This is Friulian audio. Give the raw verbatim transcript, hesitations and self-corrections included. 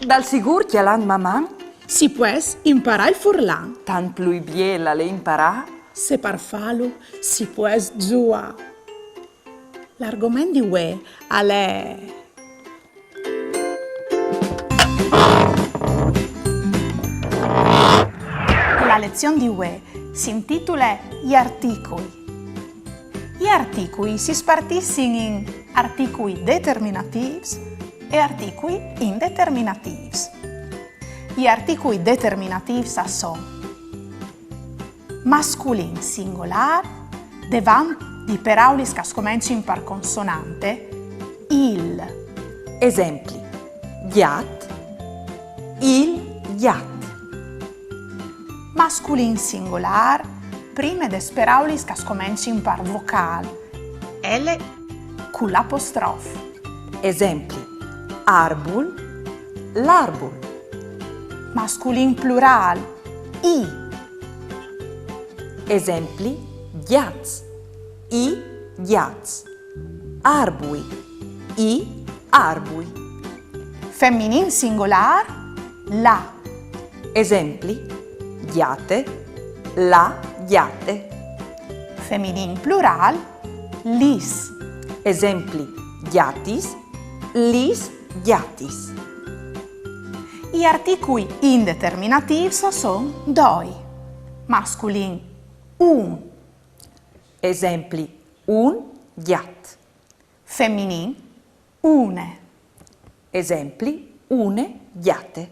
Dal sigûr cjalant Maman! Si pues imparâ il furlan. Tant plui biel al è imparâ. Se par fâlu si pues zuâ. L'argoment di vuê al è... La lezion di vuê si intitule I articui. I articui si spartissin in articui determinatîfs e articui indeterminatîfs. I articui determinatîfs a son masculin singolâr, devant di peraulis che a scomencin par consonante, il. Esempli: gjat, il gjat. Masculin singolâr, prime des peraulis che a scomencin par vocâl, L cul apostrof. Esempli: arbul, l'arbul. Masculin plurâl, i. Esempli: gjats, i gjats. Arbui, i arbui. Feminin singolâr, la. Esempli: gjate, la gjate. Feminin plurâl, lis. Esempli: gjatis, lis gjatis. I articui indeterminatîfs a son doi. Masculin, un. Esempli: un gjat. Feminin, une. Esempli: une gjate.